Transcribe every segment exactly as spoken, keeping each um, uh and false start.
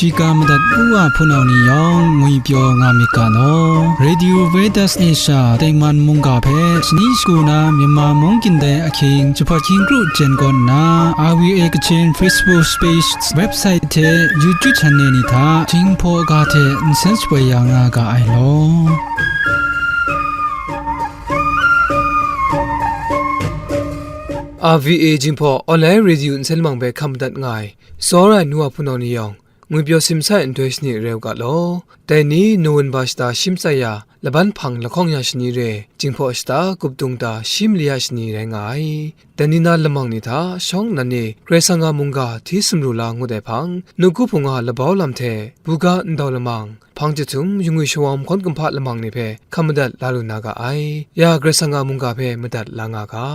Shiga madat u wa hpunau ni yawng ngwipyaw nga myit ga law. Radio Veritas Asia tengman mungga hpe shani shagu na Myanmar mung gindai ahkying jahpat hkying kru jen kawn nna, R V A Kachin Facebook page, website hte YouTube channel ni hta Jinghpaw ga hte nsen shapoi ya nga ga ai law. R V A Jinghpaw Online Radio nsen lamang hpe hkam madat nga ai, tsawra ai nu wa hpunau ni yawng, ngwipyaw simsa ai nhtoi shani rai u ga law. Dai ni November shata shi matsat ya, laban hpang lahkawng ya shani re, Jinghpaw shata gup dung ta shi mali ya shani rai nga ai. Dai ni na lamang ni hta shawng nnan e Karai Kasang a mungga hti sumru la ngut ai hpang, nawku hpung a labau lam hte buga ndau lamang, hpang chyahtum, yungwi shawang mahkawn kumhpa lamang ni hpe hkam madat la lu na ga ai. Ya Karai Kasang a mungga hpe madat la nga ga.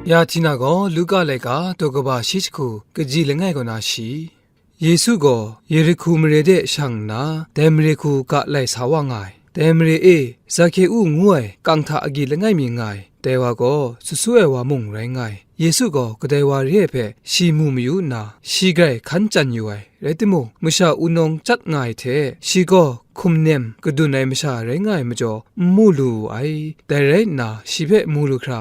Ya hti na gaw, Luka laika daw kaba shi jahku, kaji langai kaw na shi. Yesu gaw Yerihku mare de shang nna, dai mare hku ga lai sa wa nga ai. Dai mare e Zahke-u ngu ai kang hta agyi langai mi nga ai, dai wa gaw sut su ai wa mung rai nga ai. Yesu gaw kadai wa re ai hpe shi mu mayu nna, shi grai hkan chyan yu ai. Rai timung, masha wunawng chyat nga ai hte, shi gaw hkum nem kadun ai masha rai nga ai majaw, n mu lu wu ai. Dai rai nna, shi hpe mu lu hkra,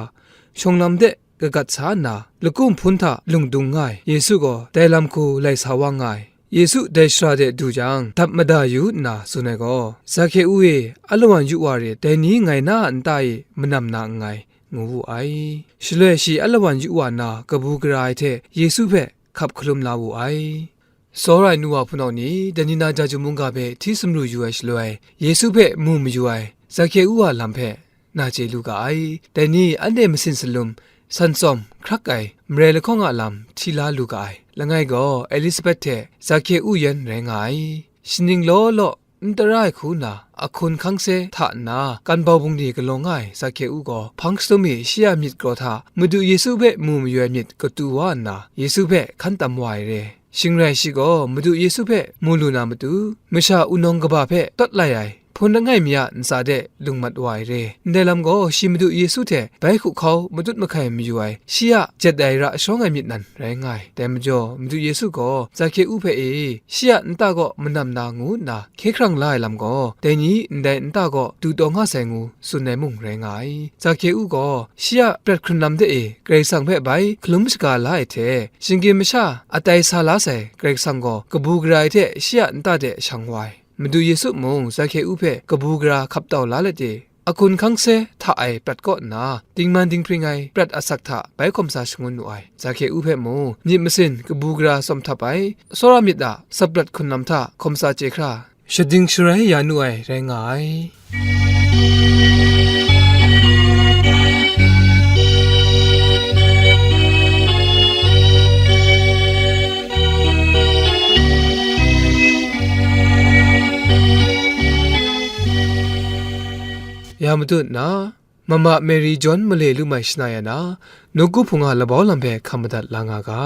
shawng lam de kagat sa nna, lakum hpun hta lung dung nga ai. Yesu gaw dai lam hku lai sa wa nga ai. Yesu dai shara de du jang, dap mada yu nna tsun ai gaw, "Zahke-u e, alawan yu wa rit, dai ni ngai na a nta e manam na nngai," ngu wu ai. Shaloi shi alawan yu wa nna, kabu gara ai hte Yesu hpe hkap hkalum la wu ai. Tsawra ai nu wa hpunau ni, dai ni na Jaju mungga hpe hti sumru yu ai shaloi, Yesu hpe mu mayu ai, Zahke-u a lam hpe na chye lu ga ai. Dai ni anhte masin salum, san tsawm, hkrak ai, marai lahkawng a lam hti la lu ga ai. Langai gaw Elisabet hte Zahke-u yan rai nga ai. Shaning law law n tara ai hku nna, ahkun hkang se hta nna, kan bau bungli galaw nga ai Zahke-u gaw, hpang shadum mi shi a myit kraw hta Madu Yesu hpe mu mayu ai myit katu wa nna, Yesu hpe hkan tam wa ai re. Shing rai shi gaw Madu Yesu hpe mu lu na matu, masha wunawng kaba hpe tawt lai ai hpun langai mi a ntsa de lung mat wa ai re. Ndai lam gaw shi Madu Yesu hte bai hkuhkau matut mahkai mayu ai, shi a jet ai ra shawng ai myit nan rai nga ai. Dai majaw, Madu Yesu gaw Zahke-u hpe e, shi a nta kaw manam na ngu nna hkye hkrang la ai lam gaw, dai ni ndai nta kaw du taw nga sai ngu tsun ai mung rai nga ai. Zahke-u gaw shi a prat hkrun lam de e Karai Kasang hpe bai hkalum shaga la ai hte, shinggyim masha atai sa la sai Karai Kasang gaw kabu gara ai hte shi a nta de shang wa ai. Madu Yesu mung Zahke-u hpe kabu gara hkap tau la let e, ahkun hkang se hta ai prat kaw nna, dingman dinghpring ai prat asak hta bai hkawm sa shangun nu ai. Zahke-u hpe mung, myit masin kabu gara tsawm htap ai, tsawra myit a tsaprat hkun lam hta hkawm sa chye hkra, shading sharai ya nu ai rai nga ai. Ya matut nna, Mama Mary John male lu mai shana ya na, nawku hpung a labau lam hpe hkam madat la nga ga.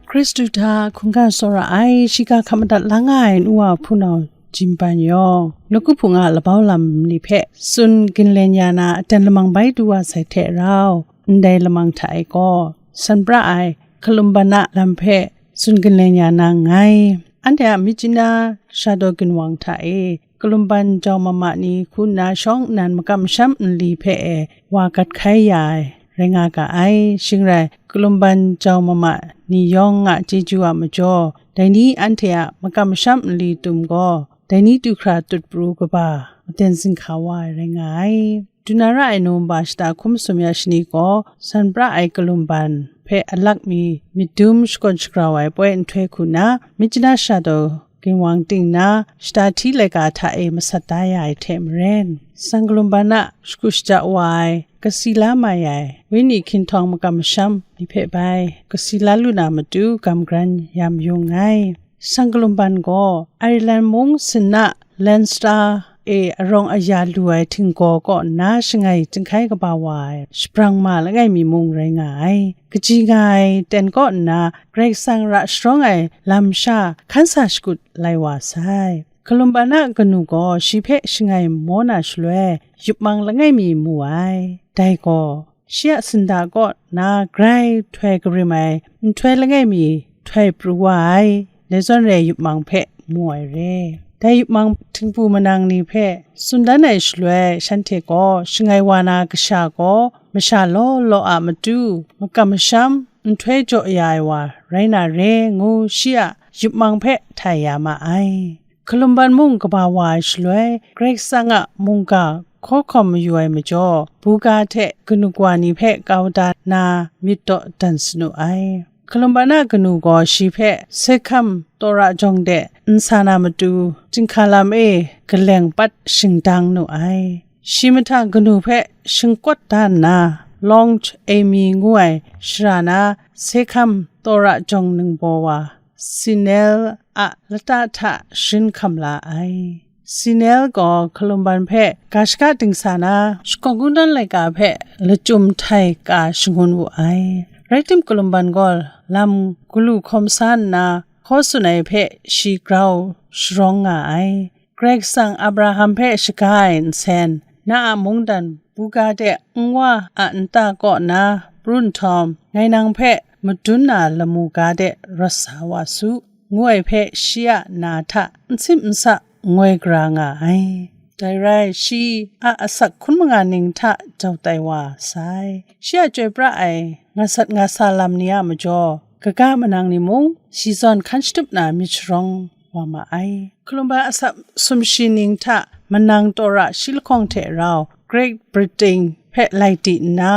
Hkristu hta hkungga tsawra ai, shiga hkam madat la nga ai n-, wa hpunau Jinghpaw yawng, nawku hpung a labau lam ni hpe tsun ginlen ya na, aten lamang bai du wa sai hte rau, ndai lamang hta e gaw, san pra ai kalumban a lam hpe tsun ginlen ya na nngai. Anhte a Myitkyina Shadaw Ginwang hta e kalumban jau mama ni hku nna shawng nnan makam masham nli hpe e wa gat hkai ya ai rai nga ga ai. Shing rai, kalumban jau mama ni yawng a chyeju a majaw, dai ni anhte a makam masham nli tum gaw, dai ni du hkra tut pru kaba maten zinhka wa ai rai nga ai. Du na ra ai November shata hkum sum ya shani gaw, san pra ai kalumban hpe alak mi myit dum shakawn shagrau ai poi nhtoi hku na, Myitkyina Shadaw Ginwang ting na, shata hti laika hta e masat da ya ai hte maren, san kalumban a shagu shaja wa ai, kasi la mai ai, wenyi hkinhtawng makam masham ni hpe bai kasi la lu na matu, gam garan ya mayu nngai. San kalumban gaw Ireland mung Sinna Leinster e arawng aya lu ai htinggaw kaw nna shangai chyinghkai kaba wa ai shabrang ma langai mi mung rai nga ai. Kaji nga ai ten kaw nna Karai Kasang ra sharawng ai lam sha hkan sa shakut lai wa sai. Kalumban a kanu gaw shi hpe shangai maw na shaloi, yupmang langai mi mu ai. Dai gaw, shi a sinda kaw na grai htoi karim ai nhtoi langai mi htoi pru wa ai, dai zawn re yupmang hpe mu ai re. Dai yupmang htingbu manang ni hpe tsun dan ai shaloi, shanhte gaw shangai wa na kasha gaw masha law law a matu makam masham nhtoi jaw ya ai wa rai na re, ngu shi a yupmang hpe htai ya ma ai. Kalumban mung kaba wa ai shaloi, Karai Kasang a mungga hkaw hkawm mayu ai majaw, buga hte kanu kawa ni hpe kau da nna myit daw dan sanu ai. Kalumban a kanu gaw shi hpe Sehkam Tawra jawng de nsa na matu, chyinghka lam e kaleng pat shingdang nu ai. Shi mahtang kanu hpe shingkawt da nna, Long Emi ngu ai shara na Sehkam Tawra jawng ningbaw wa Sinel a lata hta sharin hkam la ai. Sinel gaw Kalumban hpe ga shaka dingsa na, shakawn kungdawn laika hpe lachyum htai ka shangun wu ai. Rai tim, Kalumban gaw lam galu hkawm sa nna, hkaw tsun ai hpe shi grau sharawng nga ai. Karai Kasang Abraham hpe shaga ai nsen, na a mungdan buga de nwa a nta kaw na pru nhtawm, ngai nang hpe madun na lamu ga de rawt sa wa su, ngu ai hpe shi a na hta n sim n sa ngoi gara nga ai. Dai rai, shi a asak hkun manga ning hta jau tai wa sai. Shi a chyoi pra ai nga sat nga sa lam ni a majaw, kaga manang ni mung shi zawn hkan shatup na myit sharawng wa ma ai. Kalumban asak sumshi ning hta manang Tawra shi lahkawng hte rau Great Britain hpe lai di nna,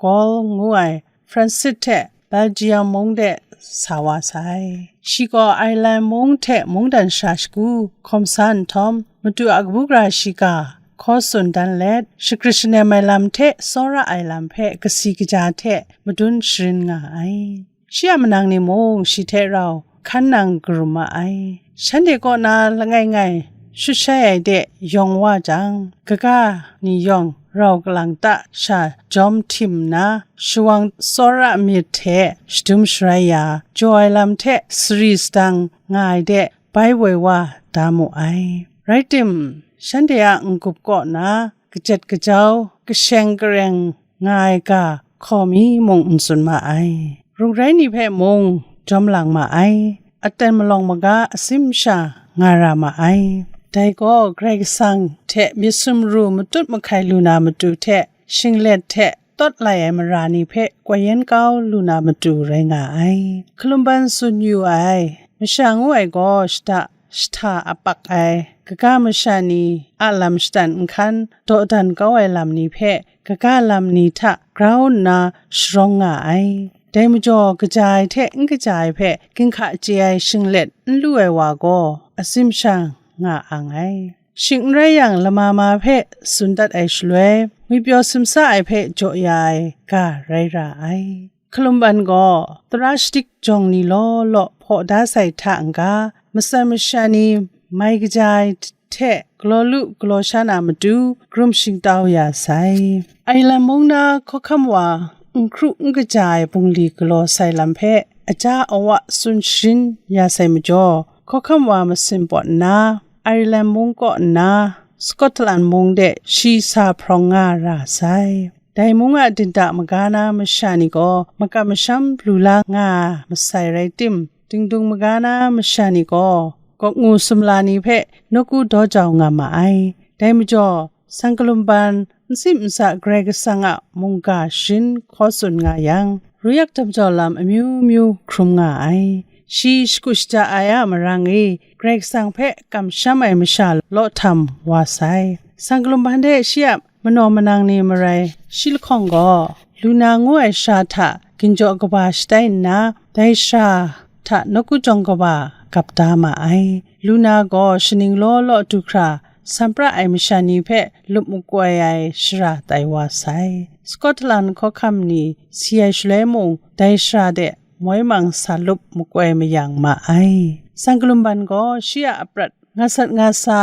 Gaul ngu ai Francis hte Belgium mung de sa wa sai. Shi gaw Ireland mung hte mungdan sha shagu hkawm sa nhtawm, Madu a kabu gara shiga hkaw tsun dan let, shagrit shanem ai lam hte tsawra ai lam hpe kasi kaja hte madun sharin nga ai. Shi a manang ni mung shi hte rau hkan nang karum ma ai. Shanhte kaw na langai ngai shut shai ai de yawng wa jang, kaga ni yawng rau kalang ta sha jawm htim nna, shawang tsawra myit hte shadum sharai ya, jaw ai lam hte sari sadang nga ai de bai woi wa da mu ai. Rai tim, shanhte a n-gup kaw na kajet kajau, kasheng kareng nga ai ga hkaw mi mung n tsun ma ai. Rung rai ni hpe mung jawm lang ma ai. Aten malawng maga asim sha nga ra ma ai. Dai gaw Karai Kasang hte myit sumru matut mahkai lu na matu hte, shinglet hte tawt lai ai mara ni hpe koi yen kau lu na matu rai nga ai. Hkalumban tsun yu ai, masha ngu ai gaw shada shahta apak ai, kaga masha ni a lam shadan nhkan dawdan kau ai lam ni hpe, kaga lam ni hta grau nna sharawng nga ai. Dai majaw, kaja ai hte n kaja ai hpe ginhka chye ai shinglet n lu ai wa gaw, asim sha nga ang ai. Shing n rai yang, lama ma hpe tsun dat ai shaloi, ngwipyaw simsa ai hpe jaw ya ai ga rai ra ai. Hkalumban gaw tara shadik jawng ni law law hpaw da sai hta n-ga, matsan masha ni mai kaja ai hte galaw lu galaw sha na matu, karum shingtau ya sai. Ireland mung na hkawhkam wa n hkru n kaja ai bungli galaw sai lam hpe aja awa tsun sharin ya sai majaw, hkawhkam wa masin pawt nna, Ireland mung kaw nna, Scotland mung de shi sa hprawng nga ra sai. Dai mung a dinda maga na masha ni gaw makam masham lu la nga masai rai tim, dingdung maga na masha ni gaw gawk ngu sumla ni hpe nawku daw jau nga ma ai. Dai majaw, Sang Kalumban n tsim n sa Karai Kasang a mungga sharin hkaw tsun nga yang, ruyak damjaw lam amyu myu hkrum nga ai. Shi shagu shaja ai a marang e Karai Kasang hpe kamsham ai masha law htam wa sai. Sang Kalumban hte shi a manaw manang ni marai shi lahkawng gaw, Luna ngu ai sara hta ginjaw kaba shatai nna, dai sara hta nawku jawng kaba gap da ma ai. Luna gaw shaning law law du hkra, sampra ai masha ni hpe lup makoi ai shara tai wa sai. Scotland hkawhkam ni si ai shaloi mung, dai shara de moi mang sa lup makoi mayang ma ai. Sang Kalumban gaw shi a aprat nga sat nga sa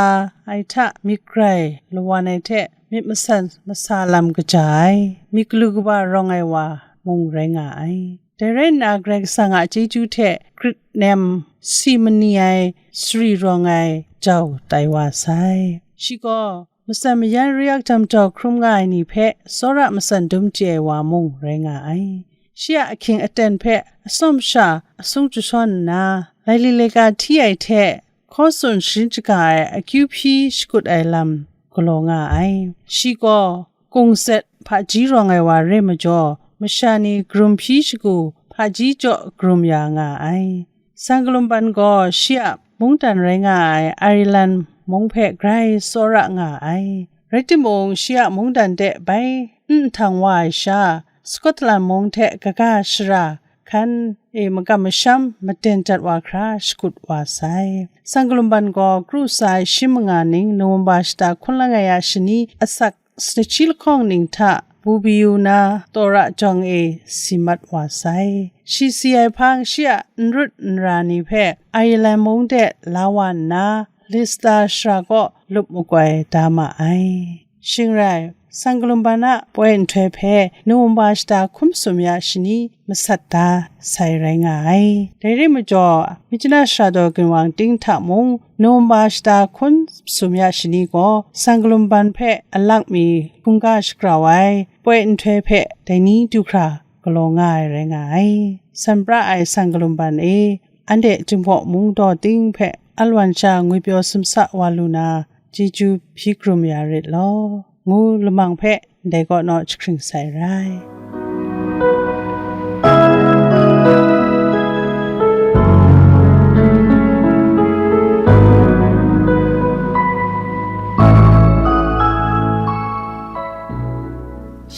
ai hta myit grai lawan ai hte myit masan masa lam kaja ai, myit galu kaba rawng ai wa mung rai nga ai. Dai rai nna, Karai Kasang a chyeju hte grit nem si mani ai sari rawng ai jau tai wa sai. Shi gaw matsan mayan ruyak jam jau hkrum nga ai ni hpe tsawra matsan dum chye ai wa mung rai nga ai. Shi a ahkying aten hpe atsawm sha asung jashawn nna, laili laika hti ai hte hkaw tsun sharin shaga ai akyu hpyi shakut ai lam galaw nga ai. Shi gaw kungset hpaji rawng ai wa re majaw, masha ni karum hpyi shagu hpaji jaw karum ya nga ai. San Kalumban gaw shi a mungdan rai nga ai Ireland mung hpe grai tsawra nga ai. Rai timung, shi a mungdan de bai n nhtang wa ai sha, Scotland mung hte kaga shara hkan e makam masham maten jat wa hkra shakut wa sai. San Kalumban gaw kru sa ai shi manga ning November shata hkun langai a shani asak sanachi lahkawng ning hta bubiyu na Tora jawng e si mat wa sai. Shi si ai hpang, shi a n rut n ra ni hpe Ireland mung de la wa nna, Leicester shara kaw lup makoi da ma ai. Shing rai, San Kalumban a poi nhtoi hpe November shata hkun masum ya shani masat da sai rai nga ai. Dai rai majaw, Myitkyina shara daw ginwang ting hta mung November shata hkun masum ya shani gaw San Kalumban hpe alak mi hkungga shagrau ai poi nhtoi hpe dai ni du hkra galaw nga ai rai nga ai. San pra ai San Kalumban e, anhte Jinghpaw mung daw ting hpe alwan sha ngwipyaw sumsa wa lu na, chyeju hpyi hkrum ya rit law, ngu lamang hpe ndai kaw naw jahkring sai rai.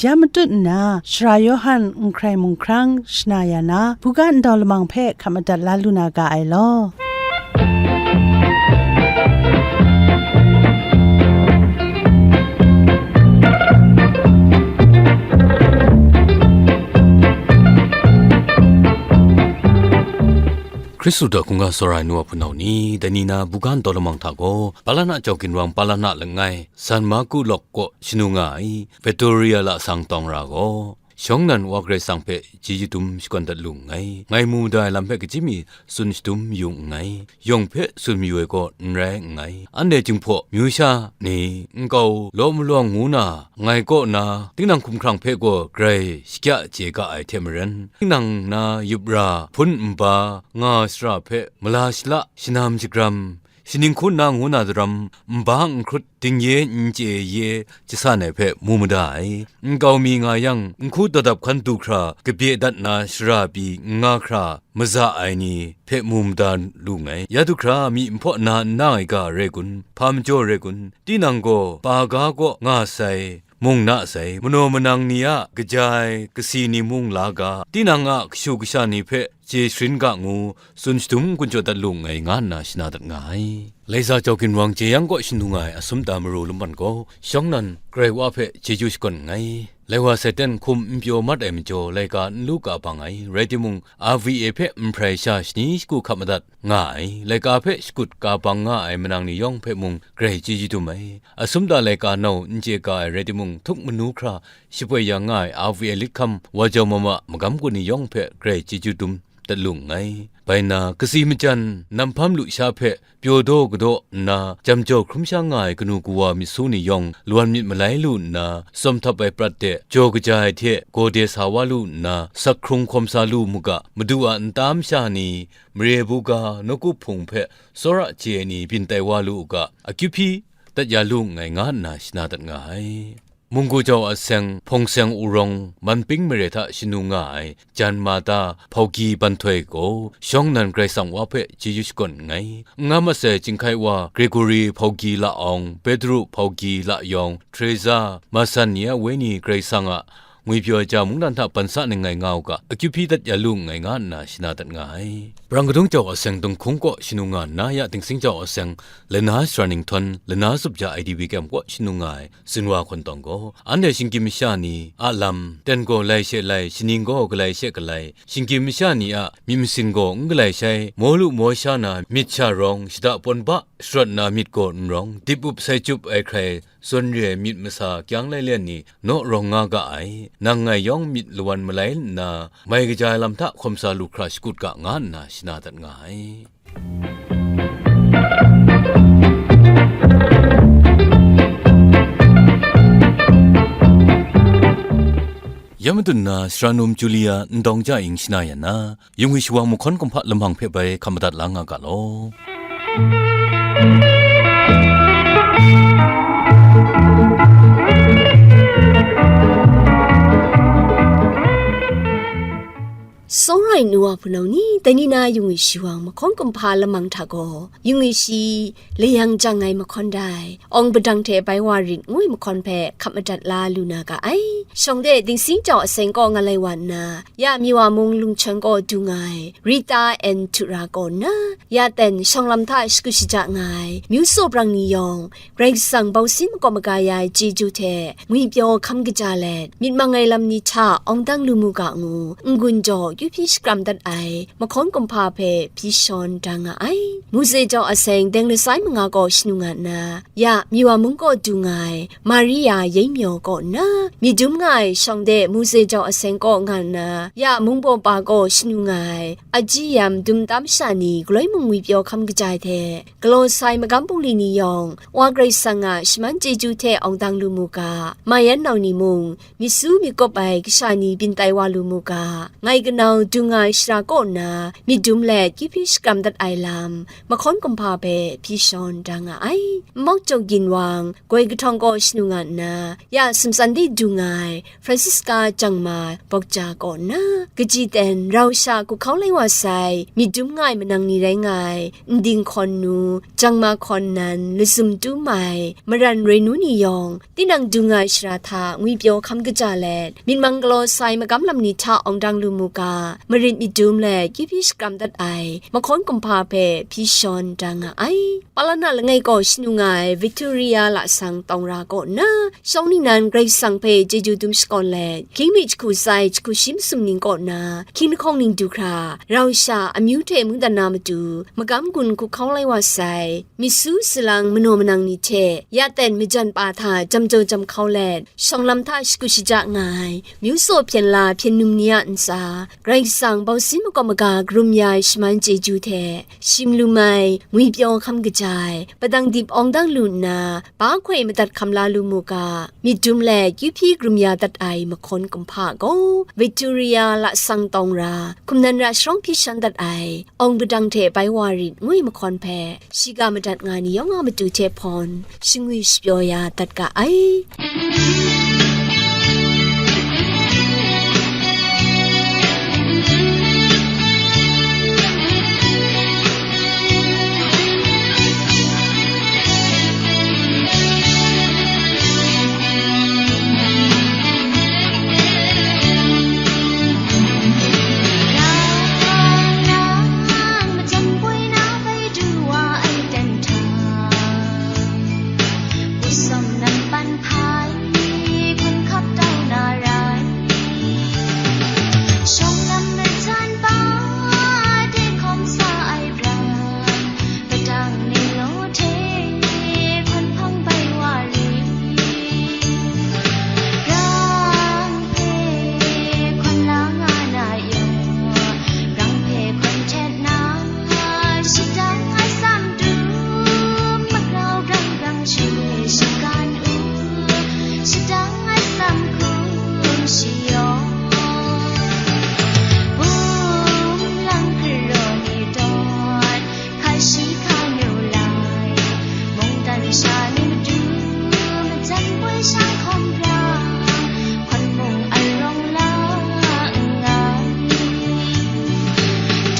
Ya matut nna, Sara Yawhan nhkrai mung hkrang shana ya na, buga ndau lamang hpe hkap madat la lu na ga ai law. Hkristu hta hkungga tsawra ai nu wa hpunau ni, dai ni na buga ndau lamang hta gaw, Palana jau ginwang Palana langai, San Marku lawk kaw shanu nga ai, Victoria lasang tawng ra gaw, shawng nnan Wa Karai Kasang hpe chyeju dum shakawn dat lu nngai. Ngai mu mada ai lam hpe kaji mi tsun shadum yu nngai. Yawng hpe tsun mayu ai gaw n rai nngai. Anhte Jinghpaw myu sha ni nkau law malawng ngu na, ngai kaw na tinang hkumhkrang hpe gaw grai shakya chye ga ai hte maren, tinang na yup ra, hpun nba, nga shara hpe mala shala, shanam shagram, shaning hku nna ngu na daram, nba n hkrut, dingye n chye ye, jasan ai hpe mu mada ai. Nkau mi nga yang, nhku dawdap hkan du hkra, kabye dat na shara pyi n nga hkra, maza ai ni hpe mu mada lu nngai. Ya du hkra, myi nhpaw na n na ai ga rai kun, hpa majaw rai kun, tinang gaw pa ga kaw nga sai, mung na sai, manaw manang ni a kaja ai kasi ni mung la ga, tinang a kashu kasha ni hpe chye sharin ga ngu, tsun shadum gun jaw dat lu nngai, nga nna shana dat nga ai. Laiza jau ginwang jeyang kaw shanu nga ai Asumta Maru Lumpan gaw, shawng nnan Karai Wa hpe chyeju shakawn nngai. Lai wa sai ten hkum n pyaw mat ai majaw, laika n lu ka bang ai, rai timung, R V A hpe n hprai sha shani shagu hkap madat nga ai, laika hpe shakut ka bang nga ai manang ni yawng hpe mung grai chyeju dum ai. Asumta laika nau n chye ga ai rai timung, htuk manu hkra shapoi yang nga ai R V A lit hkam wa jau mama magam gun ni yawng hpe grai chyeju dum dat lu nngai. Bai nna, kasi majan, nam hpam lu sha hpe pyaw daw kadaw nna, jam jau hkrum sha nga ai kanu kawa myit su ni yawng, lawan myit malai lu nna, tsawm htap ai prat de, jaw kaja ai hte gawde sa wa lu nna, sak hkrung hkawm sa lu mu ga, Madu a nta masha ni, mare buga, nawku hpung hpe tsawra chye ai ni byin tai wa lu u ga, akyu hpyi dat ya lu nngai, nga nna shana dat nga ai. Munggu jau aseng, hpawng seng urawng, man ping mare hta shanu nga ai, jan mata, hpaugyi banhtoi gaw, shawng nnan Karai Kasang Wa hpe chyeju shakawn nngai. N ngam masai chyinghkai wa, Gregory hpaugyi la awng, Petru hpaugyi la yawng, Teresa, Masan ni a wenyi Karai Kasang a ngwipyaw ai ja mungdan hta ban sa ning ngai nga u ga, akyu hpyi dat ya lu nngai, nga nna shana dat nga ai. Brang kadung jau aseng Dunghkung kaw shanu nga nna, ya Dingsing jau aseng Lana Shara Ninghtawng, Lana Zup Ja I D P Camp kaw shanu nga ai, Zinwa Hkawntawng gaw, anhte shinggyim masha ni a lam, ten gaw lai she lai, shaning gaw galai she galai, shinggyim masha ni a myit masin gaw n galai shai, maw lu maw sha na myit sha rawng, shada pawn ba, sharawt na myit gaw n rawng, dip up sai chyup ai hkrai zawn re ai myit masa kyang lailai ni naw rawng nga ga ai. Nang ngai yawng myit lawan malai nna, mai kaja ai lam hta hkawm sa lu hkra shakut ga, nga nna shana dat nga ai. Ya madun na, sara num Julia Ndawng Ja Ying shana yan na, yung ai shawang mahkawn kumhpa lamang hpe bai hkam madat la nga ga law. Sawng rai nu wa hpunau ni, dai ni na yung ai shawang mahkawn kumhpa lamang hta gaw, yung ai shi layang jang ai mahkawn dai, Awng padang hte bai wa rit ngu ai mahkawn hpe hkap madat la lu na ga ai. Shawng de Dingsing Jau Aseng kaw nga lai wa nna, ya Miwa mung Lungchawng kaw du nga ai Rita N Tura kaw nna, ya ten shawng lam hta shakut shaja nga ai, myu tsaw brang ni yawng, Karai Kasang bausin makawp maga ya ai chyeju hte ngwipyaw hkam kaja let, myit mang ai lam ni hta awng dang lu mu ga ngu, n-gun jaw kyu hpyi shakram dat ai mahkawn kumhpa hpe hpyi shawn da nga ai. Mose Jau Aseng deng lasai manga kaw shanu nga nna, ya Miwa mung kaw du nga ai Maria Yengmyaw kaw nna, myit dum nga ai shawng de Mose Jau Aseng kaw nga nna, ya mung baw pa kaw shanu nga ai aji yam dum tam sha ni galoi mung ngwipyaw hkam kaja ai hte, galaw sai magam bungli ni yawng, Wa Karai Kasang a shaman chyeju hte awng dang lu mu ga, mayan nau ni mung, myit su myit kawp ai kasha ni byin tai wa lu mu ga, ngai kanau dung nga ai shara kaw nna myit dum let kyu hpyi shakram dat ai lam, mahkawn kumhpa hpe hpyi shawn da nga ai. Nmawk Jaw Ginwang, goi kahtawng kaw shanu nga nna, ya sumtsan de du nga ai Francisca Jangma Bawkja kaw nna, kaji ten rau sha kuhkau lai wa sai, myit dum nga ai manang ni rai nga ai, Nding Hkawn Nu, Jangma Hkawn Nan, Lazum Tu Mai, Maran Roi Nu ni yawng, tinang dung nga ai shara hta ngwipyaw hkam kaja let, myit mang galaw sai magam lam ni hta awng dang lu mu ga, marit myit dum let kyu hpyi shakram dat ai mahkawn kumhpa hpe hpyi shawn da nga ai. Palana langai kaw shanu nga ai Victoria Lasang Tawng Ra kaw nna, shawng ningnan Karai Kasang hpe chyeju dum shakawn let, hkying mi jahku tsai jahku shi masum ning kaw nna, hkying lahkawng ning du hkra, rau sha amyu hte mungdan na matu, magam gun hku hkau lai wa sai, myit su salang manaw manang ni hte, ya ten majan pa hta jam jaw jam hkau let, shawng lam hta shakut shaja nga ai, myu tsaw hpyen la hpyen num ni a ntsa, Karai Kasang bausin makawp maga karum ya ai shaman chyeju hte, shim lum ai, ngwipyaw hkam kaja ai, padang dip awng dang lu nna, ba hkoi madat hkam la lu mu ga, myit dum let kyu hpyi karum ya dat ai mahkawn kumhpa gaw, Victoria Lasang Tawng Ra, hkum nan ra sharawng hpyi shawn dat ai, Awng Padang hte Bai Wa Rit ngu ai mahkawn hpe, shiga madat nga ni yawng a matu hte hpawn, shangwi shapyaw ya dat ga ai. Shawng lam majan pa de hkawm sa ai pran, padang ni law hte hkun hpang bai wa ri. Rang hpe hkun la nga na yawng, rang hpe hkun htet na, shadang atsam dum, magrau grang grang she shagan u, shadang atsam hkum shayawng, bum lang hkaraw ni dawn, hka shi hka nu lai, mungdan sha ni matu, majan poi shang hkawm ra, hkun mung arawng la nngai.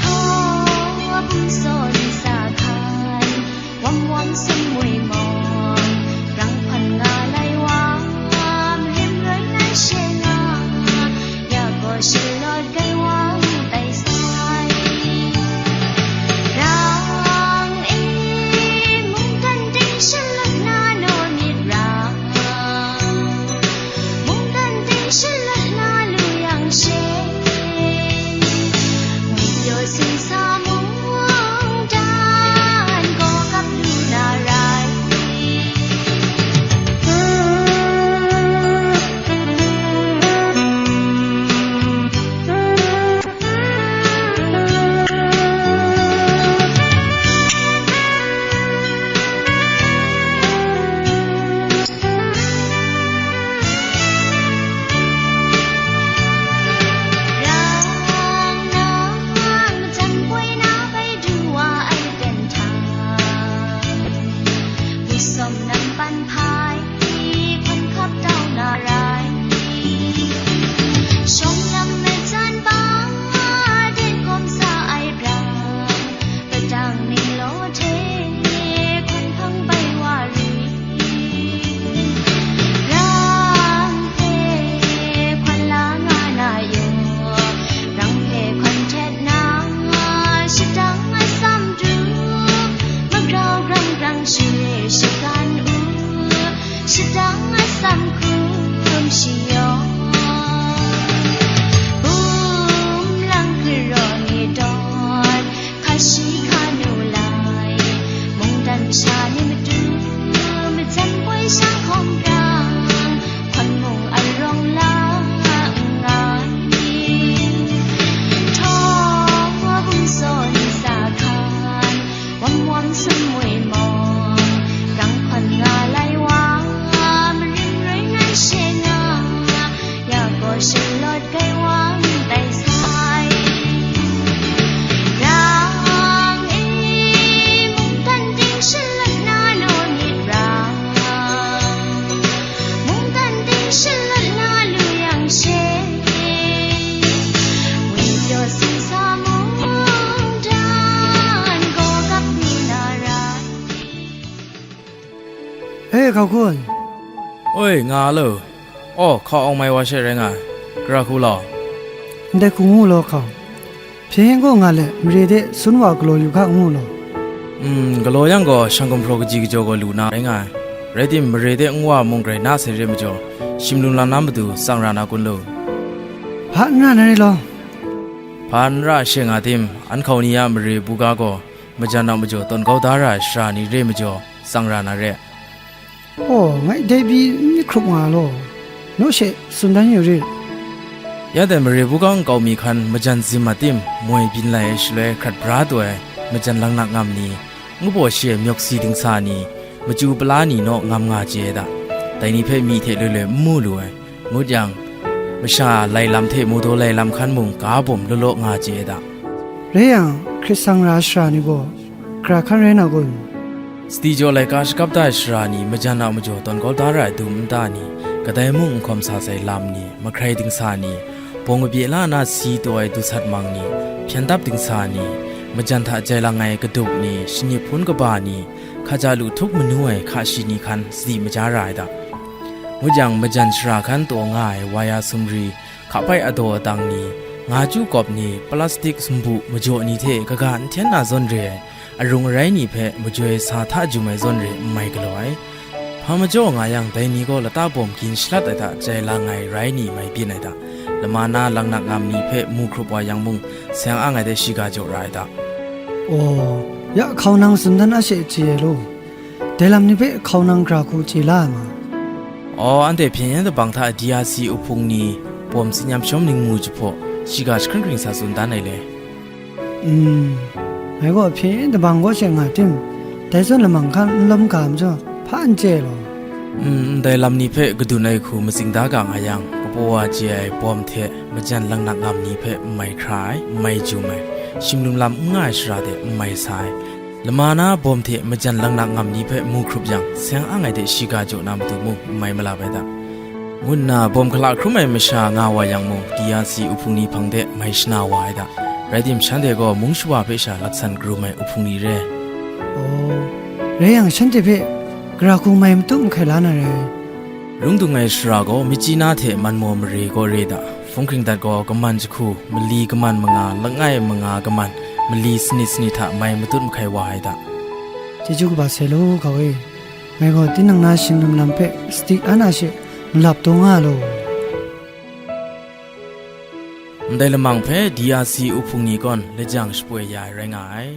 Htaw bum saw ntsa hkan, wam wam sumwi mawng, rang hpan nga lai wa, marim roi nan she nga, ya gaw shalawt gai wa tai sai. Rang e, mungkan ting shalawt na naw myit rang, mungkan ting shalawt na lu yang she, ngwipyaw singsa mungdan gaw kap lu na Bum lang hkru ni tawn, hka shi hka nu lai, mungdan sha ni matu, majan poi sha hkawng grang, hkawng mung arawng la nngai. Htaw bum saw ni sa hkan, wam wam sum woi mawng, grang hkawn nga lai wa, marin rai ngai she nga, ya gaw shalawt gai wa ndai sai. Rang e, mungdan ting shalawt na law myit rang, mungdan ting shalawt na lu yang she, wunpyaw singsa mungdan gaw gap ni na rai. E, hkau hkun. Oi, nga lo. Aw, hkau awng mai wa she rai nga ai. Gara hku law. Ndai hku ngu law hkau. Hpyen gaw nga let, mare de sun wa galaw yu hka ngu law. Mm, galaw yang gaw, shang gumhpraw kaji kajaw gaw lu na rai nga ai. Rai tim, mare de nwa mung grai na sai re majaw, shim lum lam na matu tsang ra na kun lu. Hpa n ra na re law. Hpa n ra she nga tim, an hkau ni a mare buga gaw, majan a majaw tawn kau da ra ai sara ni re majaw, tsang ra na re. Aw, ngai dai pyi n myit hkrup nga law, naw she tsun dan yu rit. Ya dai mare buga nkau mi hkan majan zim a tim moi byin lai ai shaloi hkrat bra taw ai majan langnak ngam ni, ngu baw shi ai myawk si dingsa ni, machyu pala ni naw ngam nga chye ai da, dai ni hpe myi hte loi loi n mu lu ai, ngut yang, masha lai lam hte mawdaw lai lam hkan mung ga bawm law law nga chye ai da. Rai yang, hkrit sang ra ai sara ni gaw, gara hkan rai na kun? Sadi jaw laika shakap da ai sara ni, majan a majaw tawn kau da ra ai dum nta ni, kadai mung n hkawm sa sai lam ni, mahkrai dingsa ni, bawng kabye la na si taw ai dusat mang ni, hpyen dap dingsa ni, majan hta jai lang ai kadup ni, shanip hpun kaba ni, hkaja lu htup manu ai hka shi ni hkan sadi maja ra ai da. Ngut yang, majan sara hkan taw nga ai waya sumri, hka bai adaw adang ni, nga chyu kawp ni, plastik sumbu majaw ni hte kaga n hten na zawn re ai, arung arai ni hpe majoi sa hta jum ai zawn re n mai galaw ai. Hpa majaw nga yang, dai ni gaw lata bawm gin shalat ai hta jai lang ai rai ni mai byin ai hta, lama na langnak ngam ni hpe mu hkrup wa yang mung, seng ang ai de shiga jaw ra ai hta. Aw, ya hkau nang tsun dan a she chye ai law. Dai lam ni hpe hkau nang gara hku chye la ai ma? Aw, anhte hpyen yen dabang hta D R C uhpung ni bawm tsin yam shawm ningmu jahpaw, shiga jahkring hkring sa tsun dan ai le. Mm, ngai gaw hpyen yen dabang kaw she nga tim, dai zawn lamang hkan n lawm ga majaw, hpa n chye law. Mm, ndai lam ni hpe kadun ai hku matsing da ga nga yang, kapaw wa chye ai bawm hte majan langnak ngam ni hpe n mai hkra ai, n mai jum ai, shim lum lam n nga ai sara de n mai sa ai, lama na bawm hte majan langnak ngam ni hpe mu hkrup yang, seng ang ai de shiga jaw na matu mung n mai malap ai da. Ngu nna bawm hkala hkrum ai masha nga wa yang mung, D R C uhpung ni hpang de mai shana wa ai da. Rai tim, shanhte gaw mung shawa hpe sha laksan karum ai uhpung ni re. Aw, rai yang, shanhte hpe gara hku mai matut mahkai la na rai. Lung dung ai sara gaw Myitkyina hte Manmaw mare gaw re da. Hpung hkring dat gaw kaman jahku, mali kaman manga, langai manga kaman, mali sanit sanit hta mai matut mahkai wa ai da. Chyeju kaba sai law, hkau e. Ngai gaw tinang na shing lum lam hpe sadi an a she malap taw nga law. Ndai lamang hpe D R C uhpung ni gaw lajang shapoi ya ai rai nga ai.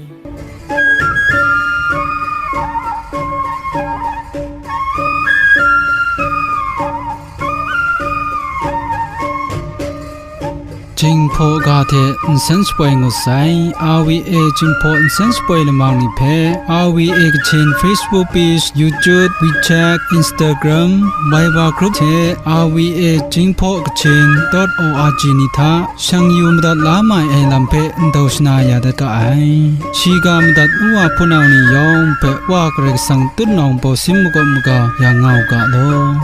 Jinghpaw ga hte nsen shapoi ngut sai, R V A Jinghpaw nsen shapoi lamang ni hpe, R V A Kachin Facebook page, YouTube, WeChat, Instagram, Viber group hte R V A Jinghpaw Kachin dot O R G ni hta shang yu madat la mai ai lam hpe ndau shana ya dat ga ai. Shiga madat u wa hpunau ni yawng hpe Wa Karai Kasang tutnawng baw sin makawp maga ya nga u ga law.